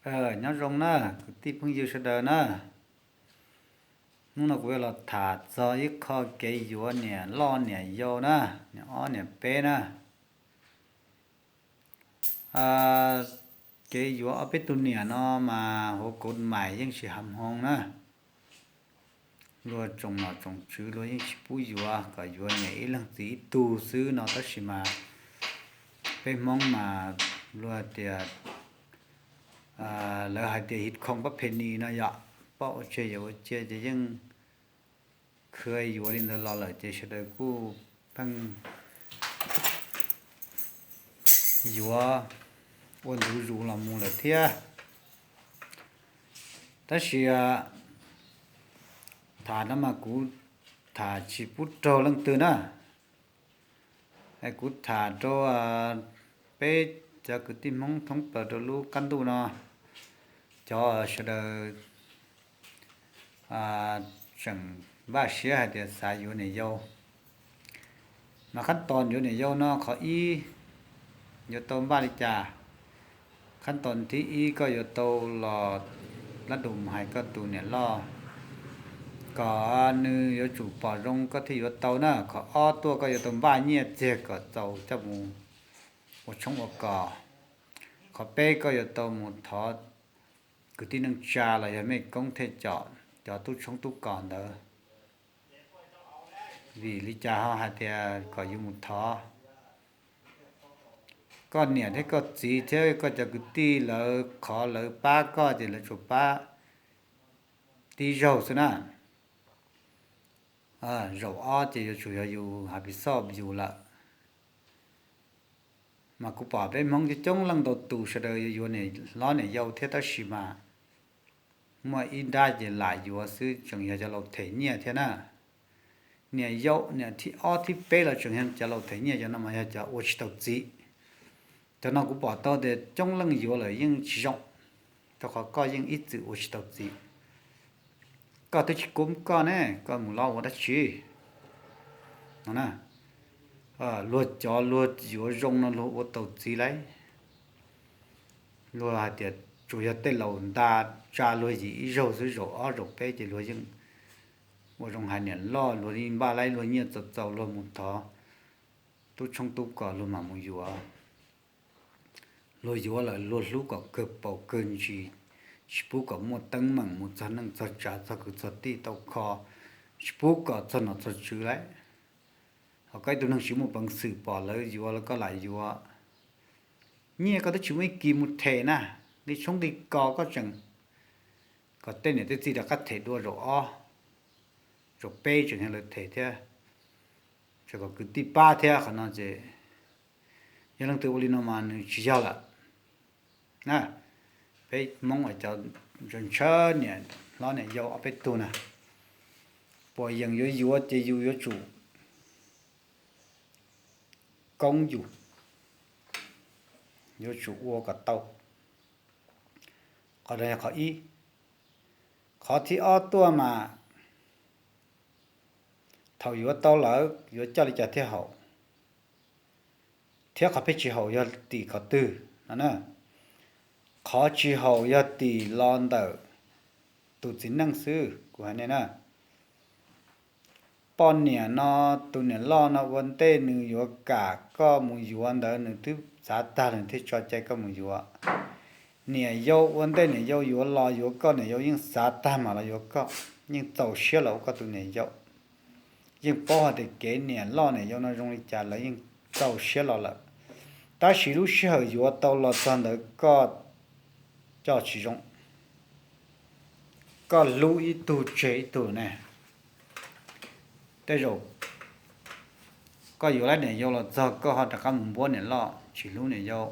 Nyob zoo na, kwv tij phooj ywg sawv daws na. Hnub no kuv yuav los tham txog ib qho kev yuav niam loj niam yau na, niam ob niam peb na. Kev yuav ob peb tug niam no mas hauv kauv mais yeej tsis hav hmoo na. Luag tsoom nom tsoom tswv luag yeej tsis pub yuav, kom yuav niam ib leeg txiv ib tug xwb no, tab sis mas peb Hmoob mas luag tias, lawv hais tias hib khoom pab phem nis no yom, poj ua tseg yawm ua cia ces yeej khwv yuav li ntawd los lawm ces sawv daws kuj pheej yuav ua ntu zus los mus lawm thiab. Tab sis tham no mas kuv tham tsis pub raug leej twg na. Kuv tham rau peb cov kwv tij Hmoob thoob plaws rau lub qab ntuj no, cov sawv daws tseem npaj siab hais tias xav yuav niam yau. Mas khab toos yuav niam yau no qhov ib, yuav tau npaj li cas? Khab toos thib ib, koj yuav tau los lab dum hais koj tus niam loj kom nws yuav tsum pom zoo koj thiaj yuav tau na. Qhov ob tuaj, koj yuav tau npaj nyiaj txiag kom txaus coj mus ua tshoob ua kos. Qhov peb, koj yuav tau mus thov kwv tij neej tsa los yog mej koob thiaj com cov tub tshoob tub kos ntawd. Vim li cas ho hais tias kom yus mus thov? Koj niam thiab koj txiv thiab koj cov kwv tij lawv, qhov lawv pab koj ces lawv tsuas pab tib zaug xwb na. Zaum ob ces yuav tsum yog yus hav pis xoj yus lawm. Mas kuv pom peb Hmoob coob coob leej ntau tus sawv daws yuav yuav niam hlob niam yau thiab, tab sis mas muaj ib nrab ces lam yuav xwb, tseem yog cov laus them nyiaj thiab na. Niam yau niam thib ob thib peb los tseem yog cov laus them nyiaj, cov no mas yog cov ua tsis tau txiv. Cov no kuv pom tau tias coob leej yuav lawm yeej tsis zoo, rau qhov koj yeej ib txwm ua tsis tau txiv. Koj twb tsis kub koj ne, koj mus lov ua dab tsi no na? Luag cov luag yuav zoo no luag ua tau txiv lauj. Luag hais tias tsuas yog tej laus nta tsa luag yim ib zaug xwb, zaum ob zaum peb ces luag yeej ua zoo hais niam loj, luag yeej npaj laib luag nyiaj txaus txaus luag mus thov tub tshoob tub kos luag mam mus yuav. Luag yuav lawm luag hlub kom kawg paus kawg ntsis, tsis pub kom muaj teeb meem mus txog neej txog tsav txog kwv txog tij tau kho, tsis pub kom txog nom txog tswv lauj. Ho koj ib tug neeg tsis muaj peev xwm pom lawv yuav los koj lam yuav. Nyiaj koj twb tsis muaj ib kis mus them na, nqi tshoob nqi kos koj tseem kom tej niam tej txiv rov qab them dua zaum ob, zaum peb tseem yog lawv them thiab, tseem kom kwv tij pab thiab. Qhov no ces yog leej twg ua li no mas nws tsis yog lawm na. Peb Hmoob uas cov ntshaw niam hlob niam yau ob peb tug na, puas yeem yuav yuav ces yus yuav tsum koob yus, yuav tsum ua kom tau. Qhov no yog qhov ib. Qhov thib ob tuaj mas thaum yuav tau lawm yuav coj li cas thiaj haum, thiab qhov pheej tsis haum yog tim qhov twg no na. Qhov tsis haum yog tim los ntawm tus txiv neej xwb, kuv hais nej na. Poj niam no, tus niam loj no ua ntej nws yuav kam koj mus yuav ntawd nws twb xav tag lawm thiaj tso cai koj mus yuav. Niam yau ua ntej niam yau yuav los yuav koj, niam yau yeej xav tag mam los yuav koj, yeej txaus siab los ua koj tus niam yau. Yeej paub hais tias kev niam loj niam yau no zoo li cas, lawv yeej txaus siab los lawm. Tab sis lub sij hawm yuav tau los txog ntawd koj coj tsis zoo, koj hlub ib tug tseg ib tug ne. Tej zaum koj yuav lawm niam yau los txog koj ho rov qab mus npuab niam loj, tsis hlub niam yau,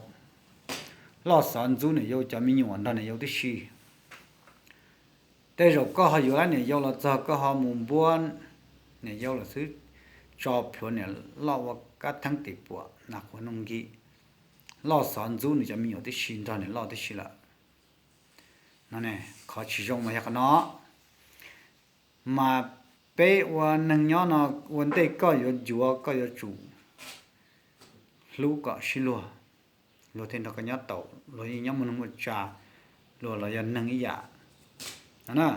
loj xov ntxub niam yau cov me nyuam nrog niam yau tib si. Tej zaum koj ho yuav lawm niam yau los txog koj ho mus npuab niam yau lawm xwb, tso plhuav niam loj ua kab theeb tim puam nas quav noog nki, loj xov ntxub nws cov me nyuam tib si nrog niam loj tib si lawm. No ne, qhov tsis zoo mas yog qhov no. Mas peb ua neeg nyob no, ua ntej koj yuav yuav koj yuav tsum hlub kom sib luag, luag thiaj nrog koj nyob taus, luag yeej nyob muaj neeg muaj tsa, luag los yog neeg ib yam no na.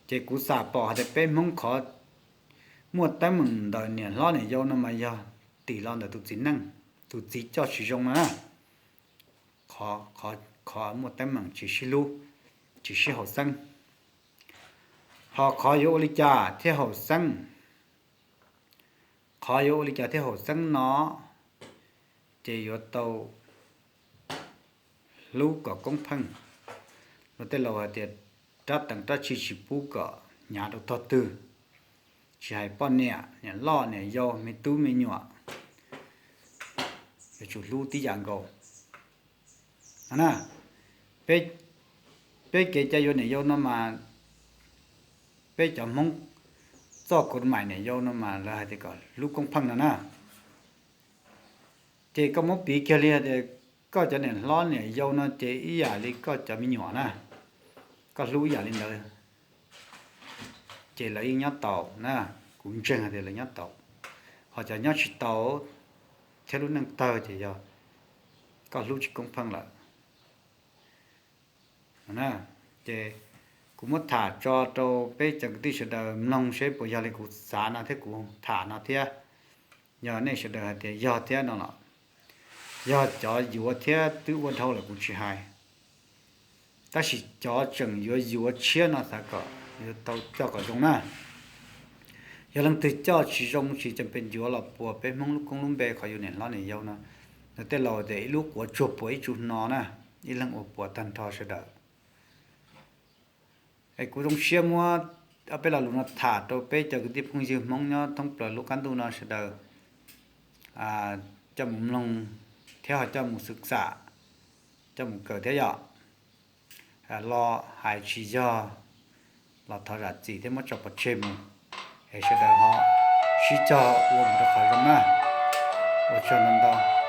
Ces kuv xam pom hais tias peb Hmoob qhov muaj teeb meem ntawm niam hlob niam yau no mas yog tim los ntawm tus txiv neej, tus txiv coj tsis zoo no na. Qhov muaj teeb meem tsis sib hlub, tsis sib haum xeeb. Ho qhov yuav ua li cas thiaj haum xeeb, qhov yuav ua li cas thiaj haum xeeb no, ces yuav tau hlub kom koob pheej. Luag tej laus hais tias rab teem rab tsi tsis pub kom hnyav rau tog twg, tsis hais poj niam, niam loj niam yau, me tub me nyuam, yuav tsum hlub tib yam nkaus no na. Peb kev cai yuav niam yau no mas peb cov Hmoob txoj kov maim niam yau no mas lawv hais tias kom hlub koob pheej no na. Ces koj muab piv kiag li hais tias koj cov niam hlob niam yau no ces ib yam li koj cov me nyuam na, koj hlub ib yam li ntawd, ces lawv yeej nyob tau na. Kuv ntseeg hais tias lawv nyob tau. Ho cov nyob tsis tau thiab lub neej tawg ces yog koj hlub tsis koob pheej lawm. Ces kuv muab tham tso rau peb cov kwv tij sawv daws mloog seb puas yog li kuv xav no thiab kuv tham no thiab. Yog nej sawv daws hais tias yog thiab no los, yog cov yuav thiab twb ua dhau lawm kuv tsis hais, tab sis cov tseem yuav yuav tshiab no xav kom yuav tau coj kom zoo na. Yog leej twg coj tsis zoo tsis cam pes yuav los puas peb Hmoob lub koob lub npe qhov yuav niam hlob niam yau no. Luag tej laus tias ib lub quav tsuag puas ib tsu hno na, ib leeg ua puas tag nrho sawv daws. Es kuv zoo siab muab ob peb lo lus no tham rau peb cov kwv tij phooj ywg Hmoob nyob thoob plaws lub qab ntuj no sawv daws coj mus mloog thiab ho coj mus xwm xam, coj mus kawm thiab yom. Los hais tsis yog los thov zam txim thiab muab tso pov tseg mus, es sawv daws ho sib cog ua mus rau qhov zoo na. Ua tsaug ntau ntau.